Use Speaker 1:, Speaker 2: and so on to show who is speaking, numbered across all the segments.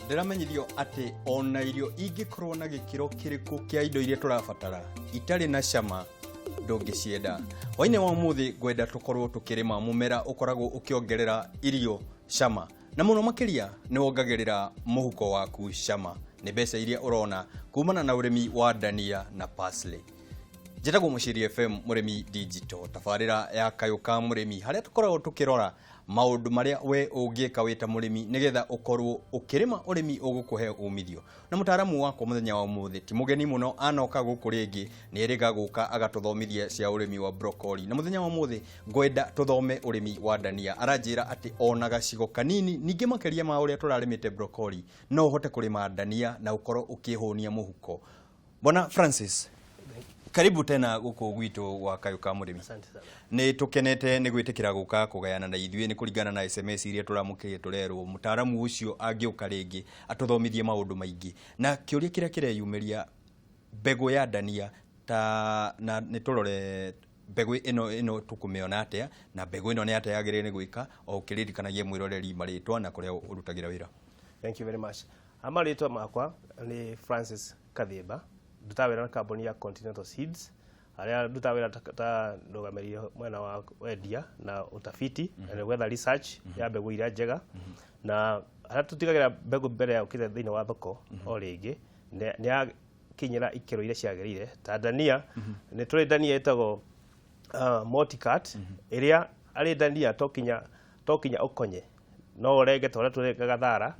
Speaker 1: Ndĩramenyithio atĩ ona irio ingĩkorwo na gĩkĩro kĩrĩkũ kĩa indo iria tũrabatara itarĩ na cama, ndũngĩcienda. Hwainĩ wa ũmũthĩ ngwenda tũkorwo tũkĩrĩma mũmera ũkoragwo ũkĩongerera irio cama, na mũno makĩria nĩ wongagĩrĩra mũhuko waku cama nĩ mbeca iria ũrona kumana na ũrĩmi wa ndania na parsley. Njĩtagwo Mũciri FM Mũrĩmi Digital, tabarĩra ya Kayũ ka Mũrĩmi, harĩa tũkoragwo tũkĩrora maũndũ marĩa we ũngĩka wĩ ta mũrĩmi nĩgetha ũkorwo ũkĩrĩma ũrĩmi ũgũkũhe umithio. Na mũtaaramu wakwa mũthenya wa ũmũthĩ ti mũgeni mũno, anoka gũkũ rĩngĩ nĩ erĩga gũka agatũthomithia cia ũrĩmi wa broccoli. Na mũthenya wa ũmũthĩ ngwenda tũthome ũrĩmi wa ndania. Aranjĩra atĩ ona gacigo kanini ningĩ makĩria ma ũrĩa tũrarĩmĩte broccoli, no ũhote kũrĩma ndania na ũkorwo ũkĩhũnia mũhuko. Bwana Francis, karibu tena gũkũ gwitũ gwa Kayũ ka Mũrĩmi.
Speaker 2: Asante sana.
Speaker 1: Nĩ tũkenete nĩ gwĩtĩkĩra gũka kũgayana na ithuĩ. Nĩ kũringana na SMS iria tũramũkĩrire, tũrerwo mũtaaramu ũcio angĩũka rĩngĩ atũthomithie maũndũ maingĩ. Na kĩũria kĩrĩa kĩreyumĩria, mbegũ ya ndania ta na nĩ tũrore mbegũ ĩno tũkũmĩona atĩa, na mbegũ ĩno nĩ atĩa yagĩrĩire nĩ gwĩka, o ũkĩririkanagia mwĩroreri marĩtwa na kũrĩa ũrutagĩra wĩra.
Speaker 2: Thank you very much. Marĩtwa makwa nĩ Francis Kathimba, ndutaga wĩra na kambuni ya Continental Seeds, harĩa ndutaga wĩra ta ndũgamĩrĩire mwena wa wendia na ũtafiti na nĩ gwetha research ya mbegũ iria njega, na harĩa tũtigagĩra mbegũ mbere ya ũkĩte thĩinĩ wa thoko o rĩngĩ nĩ yakinyĩra ikĩro iria ciagĩrĩire. Ta ndania, nĩ tũrĩ ndania ĩtagwo multicut, ĩrĩa arĩ ndania to kinya ũkonye, no ũrenge ta ũrĩa tũrengaga thara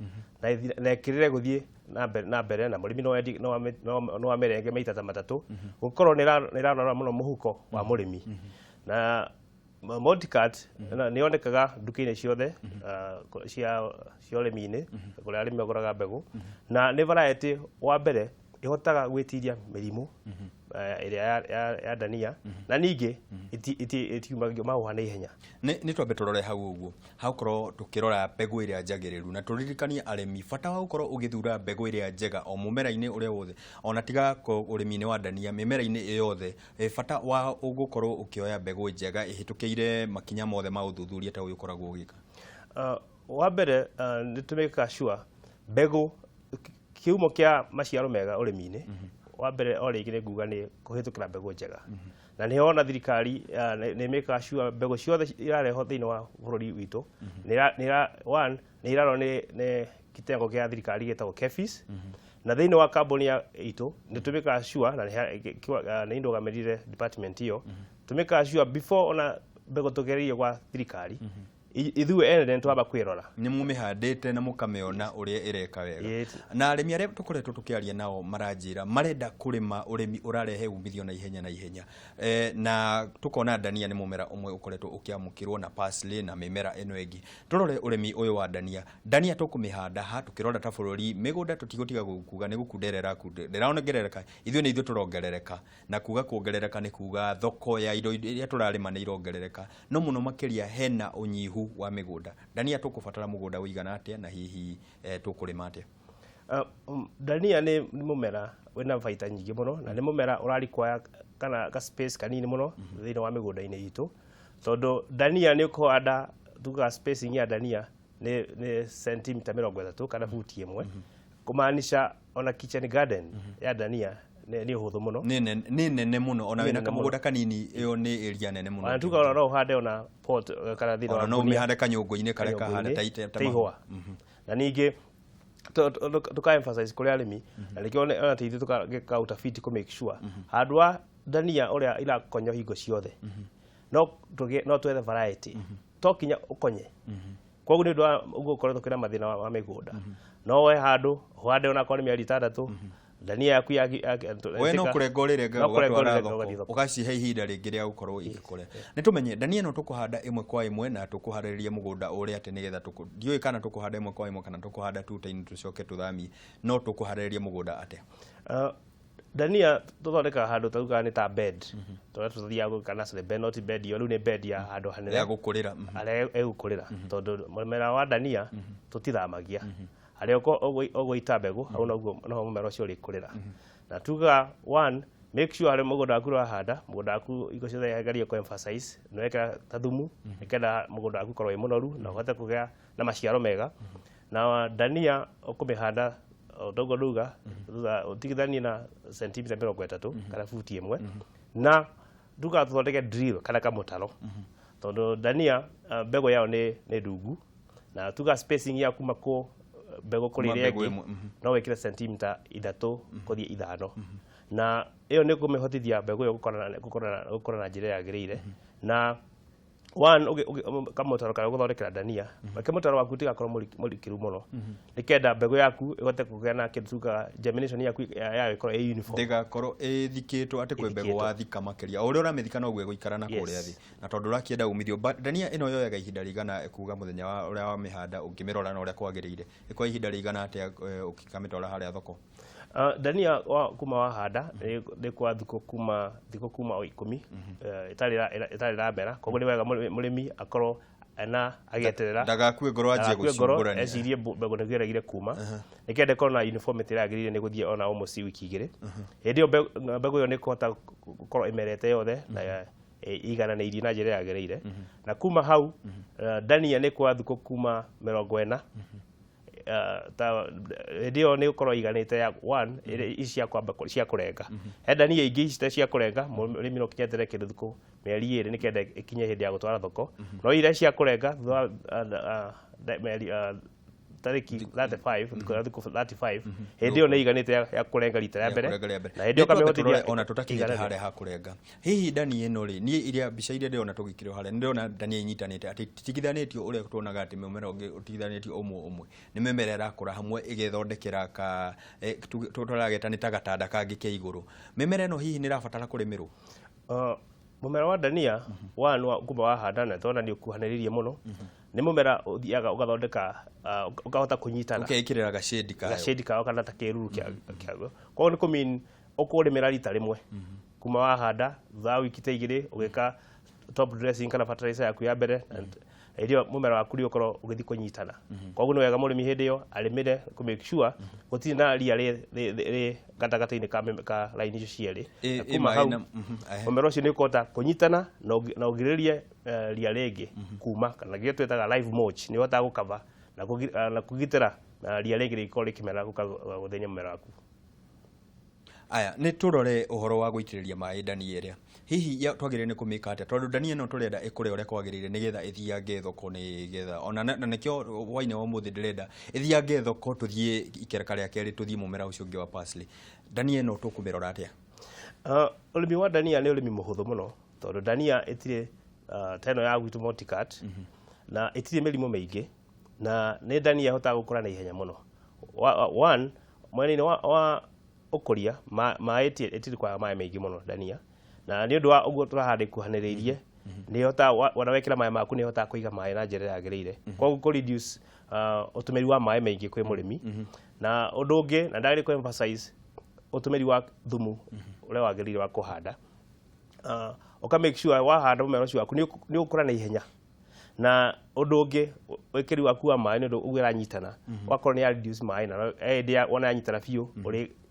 Speaker 2: na ĩkĩrĩre gũthiĩ na mbere na mbere, na mũrĩmi no amĩrenge maita ta matatũ, gũkorwo nĩ ĩranora mũno mũhuko wa mũrĩmi. Na multicut nĩ yonekaga nduka-inĩ ciothe cia ũrĩmi-inĩ kũrĩa arĩmi magũraga mbegũ, na nĩ variety wa mbere ĩhotaga gwĩtiria mĩrimũ ĩrĩa ya ndania, na ningĩ itiumagio mahũha na ihenya.
Speaker 1: Nĩ twambe tũrore hau ũguo hakorwo tũkĩrora mbegũ ĩrĩa njagĩrĩru, na tũririkanie arĩmi bata wa gũkorwo ũgĩthura mbegũ ĩrĩa njega o mũmera-inĩ ũrĩa wothe, ona tiga ũrĩmi-inĩ wa ndania, mĩmera-inĩ yothe, bata wa gũkorwo ũkĩoya mbegũ njega ĩhĩtũkĩire makinya mothe ma ũthuthuria ta ũyũ ũkoragwo ũgĩka.
Speaker 2: Wa mbere, nĩ tũmĩkaga sure mbegũ kĩhumo kĩa maciaro mega ũrĩmi-inĩ. Wa mbere o rĩngĩ nĩ nguga nĩ kũhĩtũkĩra mbegũ njega, na nĩho ona thirikari nĩ ĩmĩkaga sure mbegũ ciothe irarehwo thĩinĩ wa bũrũri witũ one nĩ irarorwo nĩ kitengo kĩa thirikari gĩtagwo KEPHIS. Na thĩinĩ wa kambuni ya itũ nĩ tũmĩkaga sure, na nĩ ndũgamĩrĩire department ĩyo, tũmĩkaga sure before ona mbegũ tũgereirio gwa thirikari, ithuĩ ene nĩ twamba kwĩrora.
Speaker 1: Nĩ mũmĩhandĩte na mũkamĩona ũrĩa ĩreka wega. Na arĩmi arĩa tũkoretwo tũkĩaria nao maranjĩra marenda kũrĩma ũrĩmi ũrarehe umithio na ihenya na ihenya, na tũkona ndania nĩ mũmera ũmwe ũkoretwo ũkĩamũkĩrwo, na parsley na mĩmera ĩno ĩngĩ. Tũrore ũrĩmi ũyũ wa ndania. Ndania tũkũmĩhanda ha? Tũkĩrora ta bũrũri, mĩgũnda tũtigũtiga kuga nĩ gũkundera ĩrakundera, ndĩrongerereka. Ithuĩ nĩ ithuĩ tũrongerereka, na kuga kuongerereka nĩ kuga thoko ya indo iria tũrarĩma nĩ irongerereka, no mũno makĩria hena ũnyihu wa mĩgũnda. Ndania tũkũbatara mũgũnda ũigana atĩa, na hihi tũkũrĩma atĩa?
Speaker 2: Ndania nĩ mũmera wĩna baita nyingĩ mũno, na nĩ mũmera ũra-require kana ka space kanini mũno thĩinĩ wa mĩgũnda-inĩ itũ, tondũ ndania nĩ ũkũhanda, tugaga spacing ya ndania nĩ sentimita 30 kana buti 1, kũmaanisha ona kitchen garden ya ndania nĩ ũhũthũ mũno.
Speaker 1: Nĩ nene mũno ona
Speaker 2: Nĩ
Speaker 1: wĩna
Speaker 2: nene mũno.
Speaker 1: Kamũgũnda kanini, ĩyo nĩ area nene mũno.
Speaker 2: Ona tuga ona no ũhande ona pot kana thĩinĩ
Speaker 1: Ona
Speaker 2: wa
Speaker 1: no
Speaker 2: ngũnia.
Speaker 1: ũmĩhande kanyũngũ-inĩ karĩa kahana
Speaker 2: kanyũngũ-inĩ,
Speaker 1: ta
Speaker 2: ta ihũa. Na ningĩ tũka emphasize kũrĩ arĩmi, na nĩkĩo ona ta ithuĩ tũgeka utafiti kũ make sure handũ wa ndania ũrĩa irakonyo hingo ciothe, no twethe variety to kinya ũkonye. Koguo nĩ ũndũ wa ũguo ũkoretwo kwĩna mathĩna wa mĩgũnda, no woe handũ ũhande onakorwo nĩ mĩeri 6 ndania yaku
Speaker 1: We no kũrenga ũrĩrenga
Speaker 2: No kũrenga
Speaker 1: ũgatwara
Speaker 2: ũrĩrenga
Speaker 1: thoko,
Speaker 2: ũgathiĩ thoko.
Speaker 1: Ũgacihe ihinda rĩngĩ rĩa gũkorwo igĩkũra. Nĩ tũmenye ndania ĩno tũkũhanda ĩmwe kwa ĩmwe, na tũkũharĩrĩria mũgũnda ũrĩa atĩ nĩgetha ndiũĩ kana tũkũhanda ĩmwe kwa ĩmwe kana tũkũhanda tuta-inĩ tũcoke tũthamie, no tũkũharĩrĩria mũgũnda atĩa?
Speaker 2: Ndania tũthondekaga handũ taugaga nĩ ta bed, tũrĩa tũthiaga gwĩka nursery bed, not bed ĩyo rĩu nĩ bed ya handũ hanene
Speaker 1: ya gũkũrĩra.
Speaker 2: Harĩa ĩgũkũrĩra, tondũ mũmera wa ndania tũtithamagia. Harĩa ũgũita mbegũ hau noguo noho mũmera ũcio ũrĩkũrĩra. Na tugaga one, make sure harĩa mũgũnda waku ũrahanda, mũgũnda waku hingo ciothe geria kũ emphasize nĩ wekĩra ta thumu, nĩgetha mũgũnda waku ũkorwo wĩ mũnoru na ũhote kũgĩa na maciaro mega. Na dania ũkũmĩhanda o ta ũguo ndauga, thutha ũtigithanie na sentimita 30 kana buti 1, na ndũgathondeke drill kana kamũtaro, tondũ dania mbegũ yayo nĩ ndungu, na tuga spacing ya kuma kũ mbegũ kũrĩ
Speaker 1: Kuma
Speaker 2: ĩrĩa
Speaker 1: mbegũ
Speaker 2: ĩngĩ
Speaker 1: ĩmwe,
Speaker 2: no wĩkĩre sentimita 3 gũthiĩ 5, na ĩyo nĩ kũmĩhotithia mbegũ ĩyo gũkũra na njĩra yagĩrĩire. Na one kamũtaro karĩa ũgũthondekera dania, reke mũtaro waku ũtigakorwo mũrikĩru mũno, nĩkenda mbegũ yaku ĩhote kũgĩa na kĩndũ tugaga germination yaku yayo ĩkorwo ĩ uniform.
Speaker 1: Ndĩgakorwo ĩthikĩtwo atĩ kwĩ mbegũ
Speaker 2: Ĩthikĩtwo.
Speaker 1: Wathika makĩria, o ũrĩa ũramĩthika noguo ĩgũikara na kũrĩa thĩ, na tondũ ũrakĩenda umithio. Dania ĩno yoyaga ihinda rĩigana kuga mũthenya wa ũrĩa wamĩhanda, ũngĩmĩrora na ũrĩa kwagĩrĩire, ĩkoya ihinda rĩigana atĩa ũgĩkamĩtwara harĩa thoko?
Speaker 2: Dania kuma wahanda nĩ kwa thikũ kuma o 10 ĩtarĩ ĩramera. Koguo nĩ wega mũrĩmi akorwo ena agĩeterera,
Speaker 1: ndagakue ngoro anjie
Speaker 2: ndagakue ngoro
Speaker 1: gũcimbũrania.
Speaker 2: Ecirie mbegũ nĩguo ĩregire kuma. Nĩkenda ĩkorwo na uniformity ĩrĩa yagĩrĩire, nĩ gũthiĩ ona almost wiki 2. Hĩndĩ ĩyo mbegũ ĩyo nĩ ĩkũhota gũkorwo ĩmerete yothe na ĩigananĩirie na njĩra ĩrĩa yagĩrĩire. Na kuma hau dania nĩ kwa thikũ kuma 40, ta hĩndĩ ĩyo nĩ ũkorwo iganĩte ya one ici cia kwamba cia kũrenga. He dania ingĩ ici ta cia kũrenga, mũrĩmi no kinya eterere kĩndũ thikũ mĩeri 2 nĩkenda ĩkinye hĩndĩ ya gũtwara thoko. No iria cia kũrenga thutha wa mĩeri tarĩki 35, thikũ 35, hĩndĩ ĩyo nĩ iganĩte ya kũrenga rita rĩa mbere.
Speaker 1: Kũrenga rĩa mbere.
Speaker 2: Na hĩndĩ ĩyo
Speaker 1: Nĩ twambe tũrore
Speaker 2: ũkamĩhotithia
Speaker 1: ona tũtakinyĩte
Speaker 2: ĩiganane.
Speaker 1: Harĩa ha kũrenga, hihi ndania ĩno rĩ, niĩ iria mbica iria ndĩrona tũgĩkĩrwo harĩa, nĩ ndĩrona ndania inyitanĩte, atĩ itigithanĩtio ũrĩa tuonaga atĩ mũmera ũngĩ ũtigithanĩtio ũmwe ũmwe. Nĩ mĩmera ĩrakũra hamwe ĩgethondekera ka tũrageta nĩ ta gatanda kangĩ ke igũrũ. Mĩmera ĩno hihi nĩ ĩrabatara kũrĩmĩrwo?
Speaker 2: Mũmera wa dania one wa kuma wahanda na tona nĩ ũkuhanĩrĩirie mũno, nĩ mũmera ũthiaga ũgathondeka ũkahota kũnyitana,
Speaker 1: ũkeĩkĩrĩra gacĩndi kayo,
Speaker 2: gacĩndi kao kana ta kĩruru kĩaguo. Koguo nĩ kũmean ũkũrĩmĩra rita rĩmwe kuma wahanda, thutha wa wiki ta 2 ũgĩka top dressing kana fertilizer yaku ya mbere, and hĩndĩ ĩyo mũmera waku nĩ ũkorwo ũgĩthiĩ kũnyitana. Koguo nĩ wega mũrĩmi hĩndĩ ĩyo arĩmĩre kũ make sure gũtirĩ na ria rĩ gatagatĩ-inĩ ka raini icio cierĩ. Na kuma
Speaker 1: maĩ
Speaker 2: hau
Speaker 1: ehe.
Speaker 2: Mũmera ũcio nĩ ũkũhota kũnyitana na ũgirĩrĩrie ria rĩngĩ kuma, kana gĩo twĩtaga live mulch, nĩ ũhotaga gũkava na kũgitĩra ria rĩngĩ rĩngĩkorwo rĩkĩmera gũka gũthĩnia mũmera waku.
Speaker 1: Aya, nĩ tũrore ũhoro wa gũitĩrĩria maĩ ndania ĩrĩa hihi twagĩrĩire nĩ kũmĩka atĩa, tondũ ndania ĩno tũrenda ĩkũre ũrĩa kwagĩrĩire nĩgetha ĩthiange thoko, nĩgetha ona na nĩkĩo hwainĩ wa ũmũthĩ ndĩrenda ĩthiange thoko, tũthiĩ ikereka rĩa kerĩ, tũthiĩ mũmera ũcio ũngĩ wa parsley. Ndania ĩno tũkũmĩrora atĩa?
Speaker 2: Ũrĩmi wa ndania nĩ ũrĩmi mũhũthũ mũno, tondũ ndania ĩtirĩ ta ĩno ya gwitũ multicut, na ĩtirĩ mĩrimũ mĩingĩ, na nĩ ndania ĩhotaga gũkũra na ihenya mũno. One mwena-inĩ wa ũkũria maĩ, ĩtirĩ kwaga maĩ maingĩ mũno ndania, na nĩ ũndũ wa ũguo tũrahanda ikuhanĩrĩirie, nĩ ĩhotaga wona wekĩra maĩ maku nĩ ĩhotaga kũiga maĩ na njĩra ĩrĩa yagĩrĩire. Koguo kũ reduce ũtũmĩri wa maĩ maingĩ kwĩ mũrĩmi. Na ũndũ ũngĩ na ndagĩrĩire kũ emphasize, ũtũmĩri wa thumu ũrĩa wagĩrĩire wa kũhanda, ũka make sure wahanda mũmera ũcio waku nĩ ũgũkũra na ihenya. Na ũndũ ũngĩ, wĩkĩri waku wa maĩ, nĩ ũndũ ũguo ĩranyitana, wakorwo nĩ ya reduce maĩ, na hĩndĩ ya wona yanyitana biũ,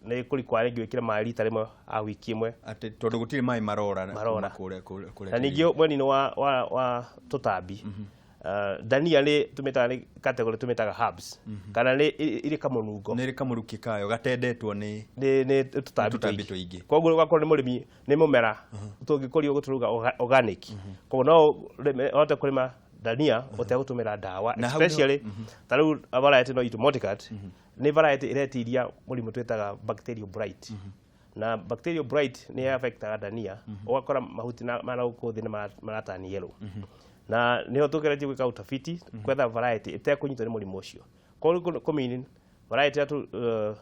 Speaker 2: nĩ kũrikwa rĩngĩ wĩkĩre maĩ rita rĩmwe a wiki 1.
Speaker 1: Atĩ tondũ gũtirĩ maĩ marora
Speaker 2: Marora.
Speaker 1: kuma kũrĩa
Speaker 2: Na
Speaker 1: tĩri-inĩ.
Speaker 2: Ningĩ mwena-inĩ wa tũtambi, ndania nĩ tũmĩtaga nĩ category tũmĩtaga herbs, kana nĩ irĩ kamũnungo.
Speaker 1: Nĩ ĩrĩ kamũrukĩ kayo gatendetwo nĩ
Speaker 2: nĩ tũtambi
Speaker 1: tũtambi
Speaker 2: tũingĩ.
Speaker 1: Tũingĩ.
Speaker 2: Koguo ũgakorwo nĩ mũrĩmi, nĩ mũmera tũngĩkũria ũguo tũrauga organic. Koguo no ũhote kũrĩma ndania ũtegũtũmĩra ndawa,
Speaker 1: Na hau nĩho-
Speaker 2: especially ta rĩu variety ĩno itũ multicut nĩ variety ĩretiria mũrimũ twĩtaga bacterial blight. Na bacterial blight nĩ affectaga ndania, ũgakora mahuti na gũkũ thĩ nĩ maratani yellow, na nĩho tũgeretie gwĩka utafiti gwetha variety ĩtekũnyitwo nĩ mũrimũ ũcio. Koguo kũmean variety ĩrĩa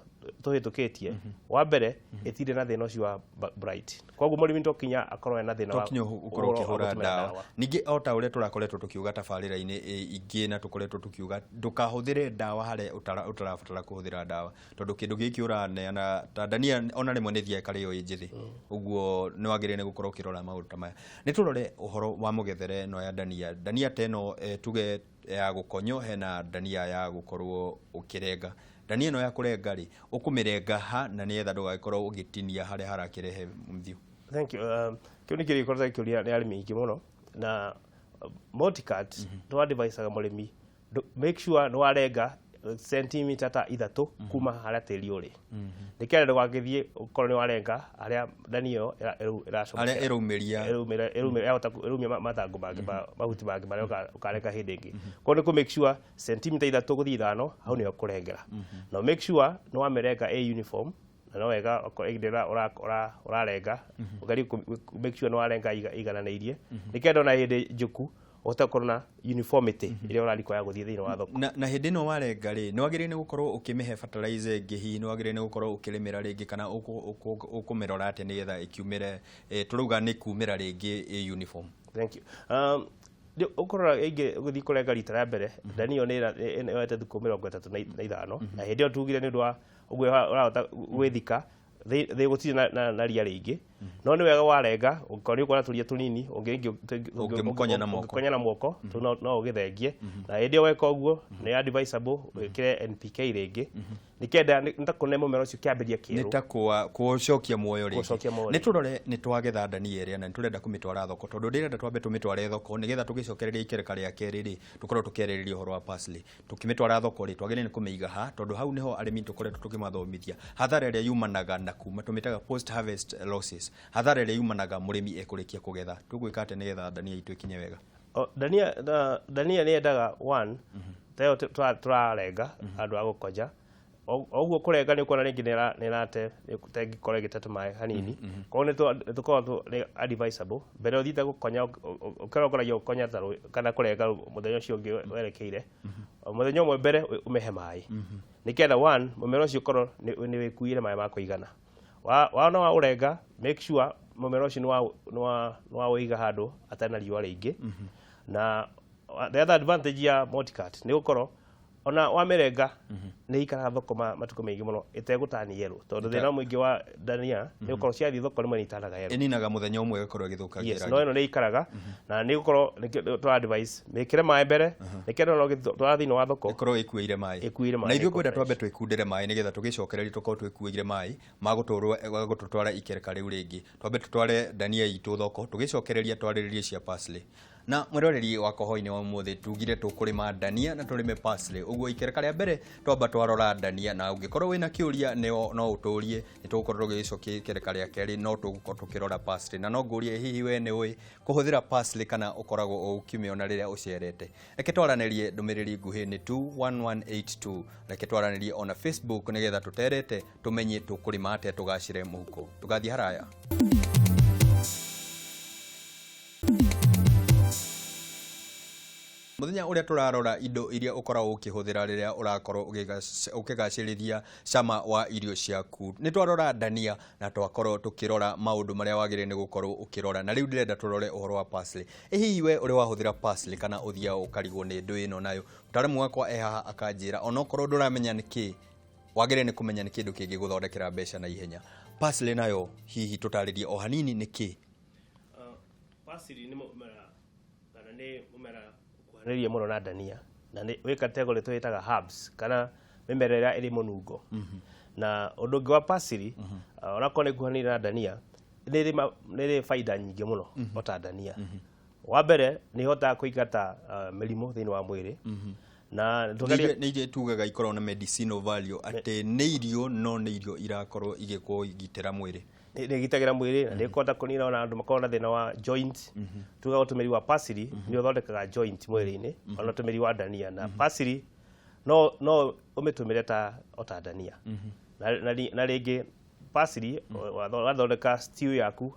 Speaker 2: tũhĩtũkĩtie wa mbere ĩtirĩ na thĩna ũcio wa blight. Koguo mũrĩmi to kinya akorwo ena thĩna wa
Speaker 1: To kinya ũkorwo
Speaker 2: ũhoro wa
Speaker 1: ũkĩhũra
Speaker 2: gũtũmĩra
Speaker 1: ndawa. Ningĩ o ta ũrĩa tũrakoretwo tũkiuga tabarĩra-inĩ ingĩ, na tũkoretwo tũkiuga ndũkahũthĩre ndawa harĩa ũtarabatara kũhũthĩra ndawa, tondũ kĩndũ gĩkĩ ũraneana ta ndania ona rĩmwe nĩ ĩthiaga ĩkarĩo ĩ njĩthĩ. Ũguo nĩ wagĩrĩire nĩ gũkorwo ũkĩrora maũndũ ta maya. Nĩ tũrore ũhoro wa mũgethere ĩno ya ndania. Ndania ta ĩno tuge ya gũkonyo, hena ndania ya gũkorwo ũkĩrenga. Ndania ĩno ya kũrenga rĩ, ũkũmĩrenga ha na nĩgetha ndũgagĩkorwo ũgĩtinia harĩa harakĩrehe mũthio?
Speaker 2: Thank you. Kĩu nĩ kĩũria gĩkoretwo gĩkĩũria nĩ arĩmi aingĩ mũno. Na multicut tũ advisaga mũrĩmi make sure nĩ warenga. Sentimita ta 3 kuma harĩa tĩri ũrĩ, nĩkĩenda ndũgagĩthiĩ ũkorwo nĩ warenga harĩa ndania ĩyo
Speaker 1: ĩracomokera, harĩa ĩraumĩria.
Speaker 2: Ĩraumĩra, yahota ĩraumia mathangũ mangĩ, mahuti mangĩ marĩa ũkareka hĩndĩ ĩngĩ. Koguo nĩ kũ make sure sentimita 3 gũthiĩ 5 hau nĩho kũrengera, na make sure nĩ wamĩrenga ĩ uniform, na no wega okorwo hĩndĩ ĩrĩa ũrarenga ũgerie make sure nĩ warenga igananĩirie, nĩkenda ona hĩndĩ njũku ũhote gũkorwo na uniformity ĩrĩa ũrarikwa gũthiĩ thĩinĩ wa thoko.
Speaker 1: Na hĩndĩ ĩno warenga rĩ, nĩ wagĩrĩire nĩ gũkorwo ũkĩmĩhe fertilizer ĩngĩ? Hihi nĩ wagĩrĩire nĩ gũkorwo ũkĩrĩmĩra rĩngĩ, kana ũkũmĩrora atĩa nĩgetha ĩkiumĩre, tũrauga nĩ kumĩra rĩngĩ ĩ uniform?
Speaker 2: Thank you. Ũkũrora ĩngĩ ũgĩthiĩ kũrenga rita rĩa mbere, ndania ĩyo nĩ yoete thikũ 35, na hĩndĩ ĩyo tugire nĩ ũndũ wa ũguo ũrahota gwĩthika thĩ gũtirĩ na ria rĩingĩ. No nĩ wega warenga, ũngĩkorwo nĩ ũkuona tũria tũnini
Speaker 1: ũngĩmũkonya na moko.
Speaker 2: Ũngĩkonya na moko tũu no ũgĩthengie. Na hĩndĩ ĩyo weka ũguo nĩ advisable wĩkĩre NPK rĩngĩ, nĩkenda nĩ ta kũne mũmera ũcio kĩambĩrĩria
Speaker 1: kĩerũ. Nĩ ta kũũcokia muoyo rĩngĩ.
Speaker 2: Kũũcokia muoyo.
Speaker 1: Nĩ tũrore, nĩ twagetha ndania ĩrĩa na nĩ tũrenda kũmĩtwara thoko, tondũ ndĩrenda twambe tũmĩtware thoko nĩgetha tũgĩcokereria ikereka rĩa kerĩ rĩ, tũkorwo tũkĩarĩrĩria ũhoro wa parsley. Tũkĩmĩtwara thoko rĩ, twagĩrĩire nĩ kũmĩiga ha? Tondũ hau nĩho arĩmi tũkoretwo tũkĩmathomithia hathara ĩrĩa yumanaga na kuma, tũmĩtaga post harvest losses, hathara ĩrĩa yumanaga mũrĩmi ekũrĩkia kũgetha. Tũgwĩka atĩa nĩgetha ndania itũ ĩkinye wega?
Speaker 2: O, ndania ndania nĩ yendaga one ta ĩyo tũrarenga handũ ha gũkonja. O ũguo kũrenga nĩ ũkuona rĩngĩ nĩ ĩrate tengĩkorwo ĩgĩte tũmaĩ hanini. Koguo nĩ tũkoragwo nĩ advisable mbere ũthiĩte gũkonya, ũkĩrongoragia gũkonya ta kana kũrenga mũthenya ũcio ũngĩ werekeire, o mũthenya ũmwe mbere ũmĩhe maĩ, nĩketha one mũmera ũcio ũkorwo nĩ wĩkuĩre maĩ ma kũigana. Wona wa ũrenga, make sure mũmera ũcio nĩ wa ũiga handũ hatarĩ na riũa rĩingĩ. Na the other advantage ya multicut nĩ gũkorwo ona wamĩrenga nĩ ikaraga thoko matukũ maingĩ mũno ĩtegũtani yellow, tondũ thĩna mũingĩ wa ndania nĩ gũkorwo ciathiĩ thoko rĩmwe nĩ itanaga yellow.
Speaker 1: Ĩninaga mũthenya ũmwe ĩgakorwo ĩgĩthũkangia
Speaker 2: rangi. No ĩno nĩ ikaraga, na nĩ gũkorwo nĩkĩo tũra advise mĩkĩre maĩ mbere, nĩkĩo ona ũgĩtwara thĩinĩ wa thoko
Speaker 1: ĩkorwo ĩkuĩire maĩ.
Speaker 2: Ĩkuĩire maĩ,
Speaker 1: Na ithuĩ
Speaker 2: ĩkorwo
Speaker 1: kwenda twambe twĩkundĩre maĩ nĩgetha tũgĩcokereria tũkorwo twĩkuĩire maĩ ma gũtũtwara ikereka rĩu rĩngĩ. Twambe tũtware ndania itũ thoko, tũgĩcokereria twarĩrĩrie cia parsley. Na mwĩroreri wa kohoi-inĩ wa ũmũthĩ, tugire tũkũrĩma ndania na tũrĩme parsley. Ũguo ikereka rĩa mbere twamba twarora ndania, na ũngĩkorwo wĩna kĩũria no ũtũrie, nĩ tũgũkorwo tũgĩgĩcokia ikereka rĩa kerĩ, no tũgũkorwo tũkĩrora parsley. Na no ngũrie, hihi we nĩ ũĩ kũhũthĩra parsley kana ũkoragwo ũkĩmĩona rĩrĩa ũcerete? Reke twaranĩrie, ndũmĩrĩri nguhĩ nĩ 21182. Reke twaranĩrie ona Facebook nĩgetha tũterete tũmenye tũkũrĩma atĩa tũgacĩre mũhuko. Tũgathiĩ haraya. Mũthenya ũrĩa tũrarora indo iria ũkoragwo ũkĩhũthĩra rĩrĩa ũrakorwo ũkĩgacĩrithia cama wa irio ciaku. Nĩ twarora ndania na twakorwo tũkĩrora maũndũ marĩa wagĩrĩire nĩ gũkorwo ũkĩrora, na rĩu ndĩrenda tũrore ũhoro wa parsley. Ĩ hihi we ũrĩ wahũthĩra parsley kana ũthiaga ũkarigwo nĩ ndũ ĩno nayo? Mũtaaramu wakwa e haha akanjĩra onokorwo ndũramenya nĩ kĩ, wagĩrĩire nĩ kũmenya nĩ kĩndũ kĩngĩgũthondekera mbeca na ihenya. Parsley nayo hihi tũtarĩrie o hanini nĩ kĩ?
Speaker 2: Parsley nĩ mũmera kana nĩ mũmera ũkuhanĩrĩirie mũno na ndania, na nĩ wĩ category twĩtaga herbs kana mĩmera ĩrĩa ĩrĩ mũnungo. Na ũndũ ũngĩ wa parsley, onakorwo nĩ ĩkuhanĩrĩirie na ndania, nĩ ĩrĩ baida nyingĩ mũno o ta ndania. Wa mbere nĩ ĩhotaga kũingata mĩrimũ thĩinĩ wa mwĩrĩ na
Speaker 1: nĩ irio tugaga ikoragwo na medicinal value, atĩ nĩ irio no nĩ irio irakorwo igĩkũgitĩra mwĩrĩ.
Speaker 2: Nĩ ĩgitagĩra mwĩrĩ na nĩ ĩkũhota kũnina ona andũ makoragwo na thĩna wa joint. Tuga ũtũmĩri wa parsley nĩ ũthondekaga joint mwĩrĩ-inĩ, ona ũtũmĩri wa ndania na parsley no ũmĩtũmĩre ta o ta ndania. Na rĩngĩ parsley wathondeka stew yaku,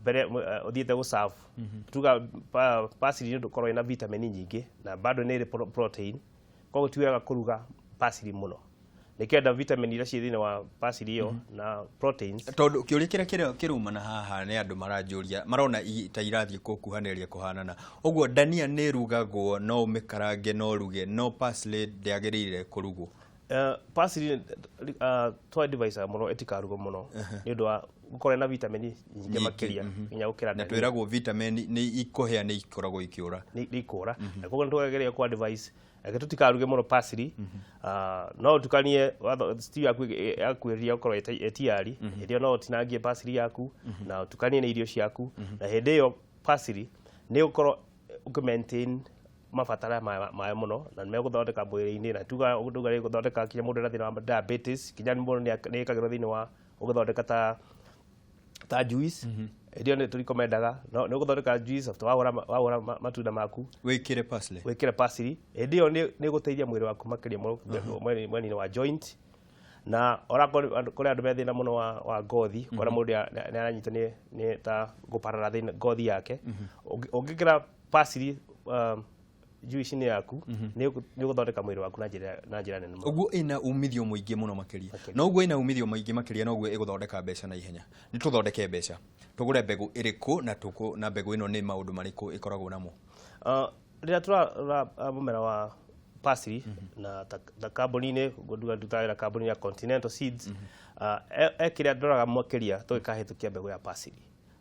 Speaker 2: mbere ũthiĩte gũserve, tuga parsley nĩ ũndũ ũkoragwo ĩna vitamin nyingĩ na bado nĩ ĩrĩ protein, koguo ti wega kũruga parsley mũno nĩkenda vitamin iria ciĩ thĩinĩ wa parsley ĩyo na proteins.
Speaker 1: Tondũ kĩũria kĩrĩa kĩraumana haha nĩ andũ maranjũria, marona ta irathiĩ gũkuhanĩrĩria kũhanana ũguo. Ndania nĩ ĩrugagwo, no ũmĩkarange, no ũruge, no parsley ndĩagĩrĩire kũrugwo?
Speaker 2: Parsley twa advise mũno ĩtikarugwo mũno nĩ ũndũ wa gũkorwo na vitamin nyingĩ
Speaker 1: nyingĩ,
Speaker 2: makĩria nginya gũkĩra
Speaker 1: na
Speaker 2: ndania.
Speaker 1: Twĩragwo vitamin nĩ ikũhĩa, nĩ ikoragwo ikĩũra.
Speaker 2: Nĩ ikũra, na koguo nĩ tũgeria ku advise reke tũtikaruge mũno parsley. No ũtukanie stew yaku yakuĩrĩria gũkorwo ĩ tayari, hĩndĩ ĩyo no ũtinangie parsley yaku na ũtukanie na irio ciaku, na hĩndĩ ĩyo parsley nĩ ũkorwo ũkĩ maintain. mabatara maĩ mũno na nĩ megũthondeka mwĩrĩ-inĩ, na tuga ũndũ gũthondeka kinya mũndũ ena thĩna wa diabetes, kinya mũndũ nĩ ĩkagĩrwo thĩinĩ wa ũgĩthondeka ta juice. Ĩrĩa nĩ tũrikomendaga no nĩ ũgũthondeka juice after wahũra matunda maku,
Speaker 1: wĩkĩre parsley.
Speaker 2: Wĩkĩre parsley hĩndĩ ĩyo nĩ ĩgũteithia mwĩrĩ waku makĩria mũno mwena-inĩ wa joint, na onakorwo kũrĩ andũ me thĩna mũno wa ngothi, ũkona mũndũ nĩ aranyitwo nĩ ta gũparara thĩinĩ ngothi yake. Ũngĩkĩra parsley juice-inĩ yaku, nĩ ũgũthondeka mwĩrĩ waku na njĩra nene mũno.
Speaker 1: Ũguo ĩna umithio mũingĩ mũno makĩria, na ũguo ĩna umithio mũingĩ makĩria, noguo ĩgũthondeka mbeca na ihenya. Nĩ tũthondeke mbeca, tũgũre mbegũ ĩrĩkũ na na mbegũ ĩno nĩ maũndũ marĩkũ ĩkoragwo namo?
Speaker 2: Rĩrĩa tũrarora mũmera wa parsley na ta kambuni-inĩ ndutaga wĩra, kambuni ya Continental Seeds, e kĩrĩa ndoraga makĩria tũgĩkahĩtũkia mbegũ ya parsley,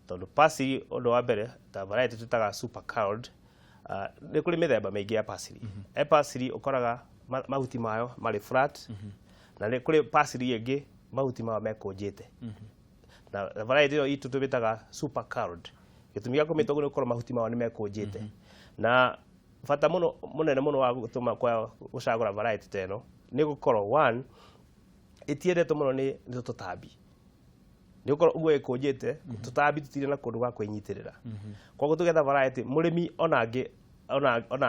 Speaker 2: tondũ parsley ũndũ wa mbere ta variety twĩtaga Super Curled. Nĩ kũrĩ mĩthemba mĩingĩ ya parsley. E parsley ũkoraga mahuti mayo marĩ flat, na nĩ kũrĩ parsley ĩngĩ mahuti mayo mekũnjĩte, na variety ĩyo itũ tũmĩtaga Super Curled. Gĩtũmi gĩa kũmĩta ũguo nĩ gũkorwo mahuti mayo nĩ mekũnjĩte, na bata mũno mũnene mũno wa gũtũma kwa gũcagũra variety ta ĩno nĩ gũkorwo, one, ĩtiendetwo mũno nĩ tũtambi, nĩ gũkorwo ũguo ĩkũnjĩte tũtambi tũtirĩ na kũndũ gwa kwĩnyitĩrĩra. Koguo tũgetha variety mũrĩmi ona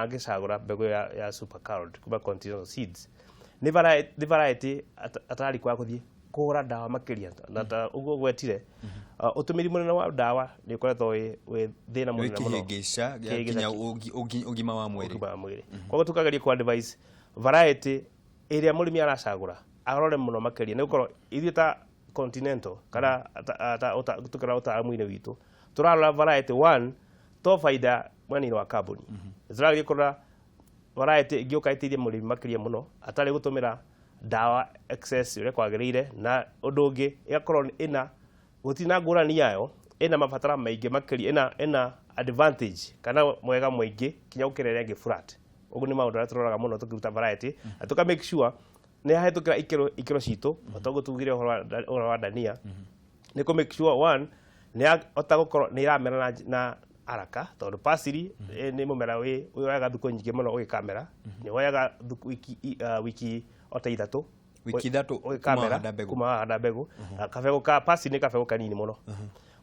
Speaker 2: angĩcagũra mbegũ ya Super Curled kuma Continental Seeds, nĩ variety atarĩ kwa gũthiĩ kũhũra ndawa makĩria, na ta ũguo gwetire, ũtũmĩri mũnene wa ndawa nĩ ũkoretwo wĩ thĩna
Speaker 1: wĩ
Speaker 2: mũnene mũno
Speaker 1: kĩhĩngĩca gĩa
Speaker 2: Kĩhĩngĩca
Speaker 1: kinya ũgima wa mwĩrĩ.
Speaker 2: Ũgima wa mwĩrĩ. Koguo tũkageria ku advise variety ĩrĩa mũrĩmi aracagũra arore mũno makĩria, nĩ gũkorwo ithuĩ ta Continental kana tũkĩrora ũtaaramu-inĩ witũ, tũrarora variety, one, to baida mwena-inĩ wa kambuni, tũrageria kũrora variety ĩngĩũka ĩteithie mũrĩmi makĩria mũno atarĩ gũtũmĩra ndawa excess ũrĩa kwagĩrĩire, na ũndũ ũngĩ ĩgakorwo ĩna gũtirĩ na ngũrani yayo, ĩna mabatara maingĩ makĩria, ĩna advantage kana mwega mũingĩ kinya gũkĩra ĩrĩa ĩngĩ flat. Ũguo nĩ maũndũ marĩa tũroraga mũno tũkĩruta variety, na tũka make sure nĩ yahĩtũkĩra ikĩro citũ. O ta ũguo tugire ũhoro wa ndania, nĩ kũ make sure, one, nĩ yahota gũkorwo nĩ ĩramera na haraka, tondũ parsley nĩ mũmera wĩ woyaga thikũ nyingĩ mũno ũgĩkamera. Nĩ woyaga thikũ wiki o ta 3.
Speaker 1: Wiki 3 kuma
Speaker 2: ũgĩkamera.
Speaker 1: Wahanda mbegũ.
Speaker 2: Kuma wahanda mbegũ. Na kabegũ ka parsley nĩ kabegũ kanini mũno.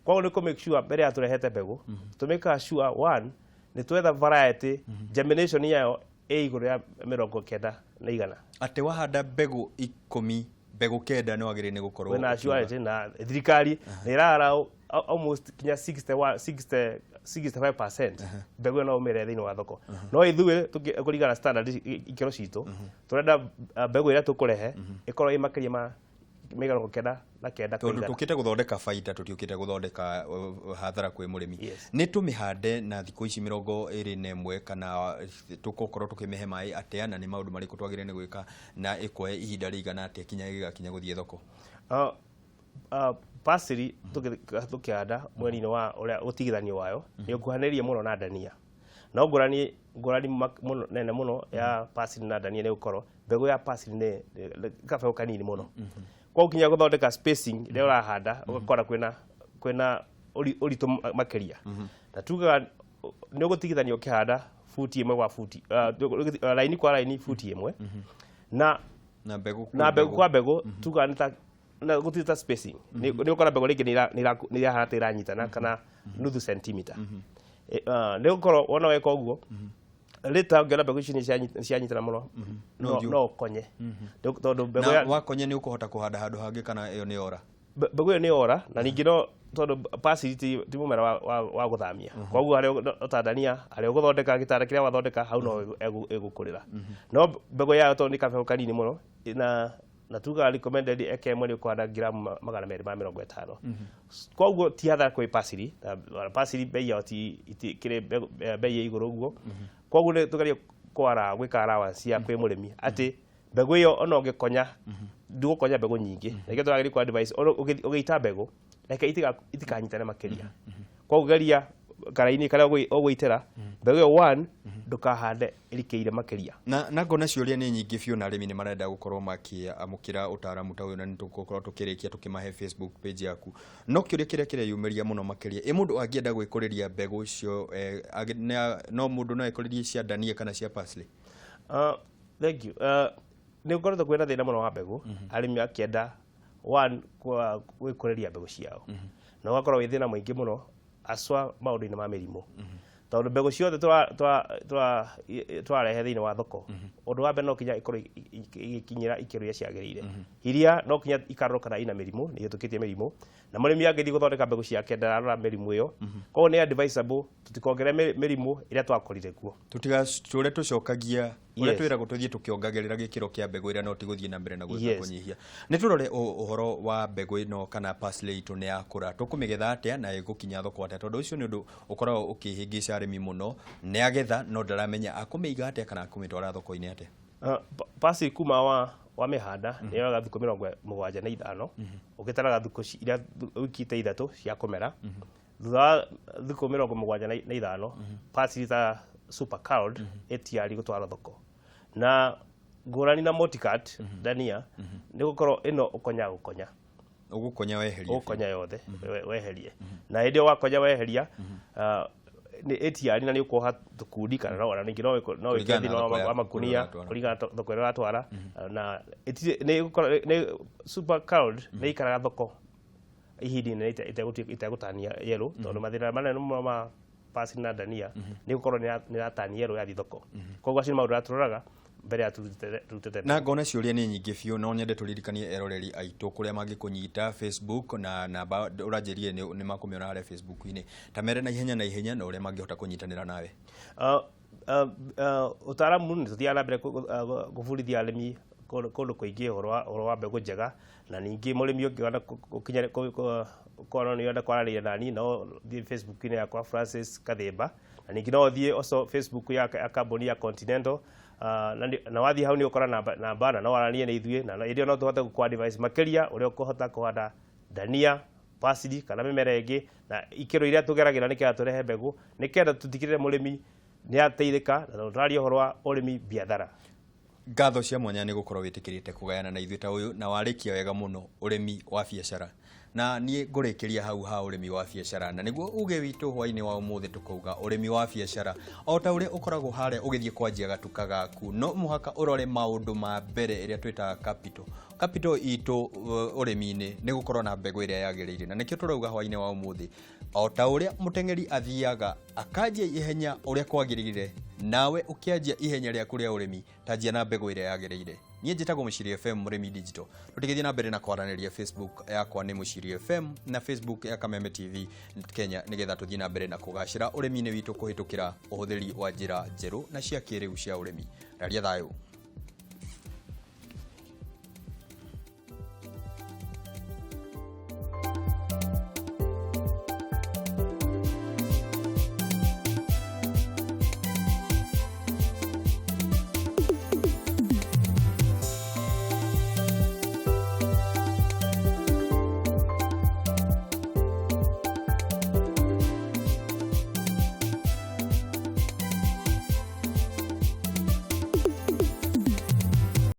Speaker 2: Koguo nĩ kũ make sure mbere ya tũrehete mbegũ, tũmĩkaga sure, one, nĩ twetha variety germination yayo ĩ igũrũ ya 90%.
Speaker 1: Atĩ wahanda mbegũ 10, mbegũ 9 nĩ wagĩrĩire nĩ gũkorwo
Speaker 2: kwĩna
Speaker 1: ũkiuga.
Speaker 2: Surety na thirikari nĩ ĩrara almost kinya 61 60 65% mbegũ ĩyo no ũmĩre thĩinĩ wa thoko, no ithuĩ kũringana na standard ikĩro citũ, tũrenda mbegũ ĩrĩa tũkũrehe ĩkorwo ĩ makĩria ma 99 kwa
Speaker 1: Tondũ
Speaker 2: igana.
Speaker 1: Tũkĩte gũthondeka baita, tũtiũkĩte gũthondeka hathara kwĩ mũrĩmi.
Speaker 2: Yes.
Speaker 1: Nĩ tũmĩhande na thikũ ici 21, kana tũgũkorwo tũkĩmĩhe maĩ atĩa, na nĩ maũndũ marĩkũ twagĩrĩire nĩ gwĩka, na ĩkuoya ihinda rĩigana atĩa kinya ĩgĩgakinya gũthiĩ thoko?
Speaker 2: Parsley tũkĩhanda mweri-inĩ wa ũrĩa ũtigithanio wayo nĩ ũkuhanĩrĩirie mũno na ndania, no ngũrani mũno nene mũno ya parsley na ndania nĩ gũkorwo mbegũ ya parsley nĩ kabegũ kanini mũno. Koguo kinya gũthondeka spacing rĩrĩa ũrahanda, ũgakora kwĩna ũritũ makĩria, na tugaga nĩ ũgũtigithania ũkĩhanda buti 1 gwa buti, raini kwa raini buti 1, na
Speaker 1: na mbegũ kwĩ
Speaker 2: na mbegũ kwa mbegũ tugaga nĩ ta na gũtirĩ ta spacing, nĩ ũkora mbegũ rĩngĩ nĩ irahana ta iranyitana kana nuthu centimeter. Nĩ gũkorwo wona weka ũguo rĩta ũngĩona mbegũ ici nĩ cianyitana mũno,
Speaker 1: No
Speaker 2: no
Speaker 1: ũthiĩ
Speaker 2: no ũkonye. Tondũ mbegũ
Speaker 1: na
Speaker 2: ya
Speaker 1: wakonya nĩ ũkũhota kũhanda handũ hangĩ kana ĩyo nĩ ora?
Speaker 2: Mbegũ ĩyo nĩ ora, na ningĩ no tondũ parsley ti mũmera wa gũthamia, koguo harĩa ũtandania harĩa ũgũthondeka gĩtanda kĩrĩa wathondeka hau no ĩgũkũrĩra. No mbegũ yayo, tondũ nĩ kabegũ kanini mũno, na tugaga recommended eke ĩmwe nĩ ũkũhanda ngiramu 250. Koguo ti hathara kwĩ parsley, na parsley bei yao ti itikĩrĩ bei ya igũrũ ũguo. Koguo nĩ tũgerie kwara gwĩka allowance ya kwĩ mũrĩmi atĩ mbegũ ĩyo ona ũngĩkonya ndũgũkonya mbegũ nyingĩ. Na nĩkĩo tũrageria ku advise ona ũgĩita mbegũ, reke itikanyitane makĩria. Koguo geria karaini karĩa ũgũitĩra mbegũ ĩyo, one, ndũkahande ĩrikĩire makĩria.
Speaker 1: Na ngona ciũria nĩ nyingĩ biũ na arĩmi nĩ marenda gũkorwo makĩamũkĩra ũtaaramu ta ũyũ, na nĩ tũgũkorwo tũkĩrĩkia tũkĩmahe Facebook page yaku. No kĩũria kĩrĩa kĩreyumĩria mũno makĩria, ĩ mũndũ angĩenda gwĩkũrĩria mbegũ icio, no mũndũ no ekũrĩrie cia ndania kana cia parsley?
Speaker 2: Thank you. Nĩ gũkoretwo kwĩna thĩna mũno wa mbegũ, arĩmi akĩenda one gwĩkũrĩria mbegũ ciao, na ũgakorwo wĩ thĩna mũingĩ mũno aswa maũndũ-inĩ ma mĩrimũ, tondũ mbegũ ciothe tũrarehe thĩinĩ wa thoko, ũndũ wa mbere no kinya ĩkorwo igĩkinyĩra ikĩro iria ciagĩrĩire, iria no kinya ikarorwo kana ina mĩrimũ, nĩ ihĩtũkĩtie mĩrimũ, na mũrĩmi angĩthiĩ gũthondeka mbegũ ciake ndararora mĩrimũ ĩyo. Koguo nĩ advisable tũtikongerere mĩrimũ ĩrĩa twakorire kuo.
Speaker 1: Tũtigatũre tũcokagia ũrĩa twĩragwo tũthiĩ tũkĩongagĩrĩra gĩkĩro kĩa mbegũ ĩrĩa, no ti gũthiĩ na mbere na gwĩka kũnyihia. Nĩ tũrore ũhoro wa mbegũ ĩno kana parsley itũ nĩ yakũra, tũkũmĩgetha atĩa na ĩgũkinya thoko atĩa? Tondũ ũcio nĩ ũndũ ũkoragwo ũkĩhĩngĩca arĩmi mũno, nĩ agetha no ndaramenya akũmĩiga atĩa kana akũmĩtwara thoko-inĩ atĩa.
Speaker 2: Parsley kuma wa mĩhanda nĩ yoyaga thikũ 75, ũgĩtaraga thikũ iria wiki ta 3 cia kũmera. Thutha wa thikũ 75, parsley ta super curled ĩtiari gũtwarwo thoko. Na ngũrani na multicut dania nĩ gũkorwo ĩno ũkonyaga gũkonya.
Speaker 1: Ũgũkonya weherie.
Speaker 2: Ũgũkonya yothe weherie, na hĩndĩ ĩyo wakonya weheria, nĩ ĩtiari na nĩ ũkuoha tũkundi kana no ona ningĩ no wĩkĩre
Speaker 1: Kũringana na
Speaker 2: thĩinĩ
Speaker 1: thoko
Speaker 2: wa
Speaker 1: yaku,
Speaker 2: makunia
Speaker 1: kũrĩa ũratwara.
Speaker 2: Kũringana na thoko ĩrĩa ũratwara. Na nĩ gũkorwo nĩ super curled nĩ ikaraga thoko ihinda inene itegũtania yellow, tondũ mathĩna manene mũno ma parsley na dania nĩ gũkorwo nĩ ĩratania yellow yathi thoko. Koguo acio nĩ maũndũ marĩa tũroraga mbere ya tũrutĩte.
Speaker 1: Na ngona ciũria nĩ nyingĩ biũ, no nyende tũririkanie eroreri aitũ kũrĩa mangĩkũnyita Facebook na namba ũranjĩrire nĩ makũmĩona harĩa Facebook-inĩ. Ta mere na ihenya na ihenya na ũrĩa mangĩhota kũnyitanĩra nawe.
Speaker 2: Ũtaaramu nĩ tũthiaga na mbere gũbundithia arĩmi kũndũ kũingĩ ũhoro wa mbegũ njega, na ningĩ mũrĩmi ũngĩona korwo nĩ ũrenda kwaranĩria nani, no thiĩ Facebook-inĩ yakwa Francis Kathimba, na ningĩ no ũthiĩ also Facebook ya kambuni ya Continental, na wathiĩ hau nĩ ũkora namba na no waranie na ithuĩ, na hĩndĩ ĩyo no tũhote gũkũ advice makĩria ũrĩa ũkũhota kũhanda dania, parsley kana mĩmera ĩngĩ na ikĩro iria tũgeragĩra nĩgetha tũrehe mbegũ, nĩgetha tũtigĩrĩre mũrĩmi nĩ ateithĩka, na tondũ tũraria ũhoro wa ũrĩmi biathara.
Speaker 1: Ngatho cia mwanya nĩ gũkorwo wĩtĩkĩrĩte kũgayana na ithuĩ ta ũyũ, na warĩkia wega mũno ũrĩmi wa biacara, na niĩ ngũrĩkĩria hau ha ũrĩmi wa biacara, na nĩguo uge witũ hwainĩ wa ũmũthĩ tũkauga ũrĩmi wa biacara o ta ũrĩa ũkoragwo harĩa ũgĩthiĩ kwanjia gatuka gaku, no mũhaka ũrore maũndũ ma mbere ĩrĩa twĩtaga capital. Capital itũ ũrĩmi-inĩ nĩ gũkorwo na mbegũ ĩrĩa yagĩrĩire, na nĩkĩo tũrauga hwainĩ wa ũmũthĩ, o ta ũrĩa mũteng'eri athiaga akanjia ihenya ũrĩa kwagĩrĩire, nawe ũkĩanjia ihenya rĩaku rĩa ũrĩmi tanjia na mbegũ ĩrĩa yagĩrĩire. Niĩ njĩtagwo Mũciri FM, mũrĩmi digital. Tũtigĩthiĩ na mbere na kwaranĩria, Facebook yakwa nĩ Mũciri FM na Facebook ya Kameme TV Kenya, nĩgetha tũthiĩ na mbere na kũgacĩra ũrĩmi-inĩ witũ kũhĩtũkĩra ũhũthĩri wa njĩra njerũ na cia kĩrĩu cia ũrĩmi. Raria thayũ.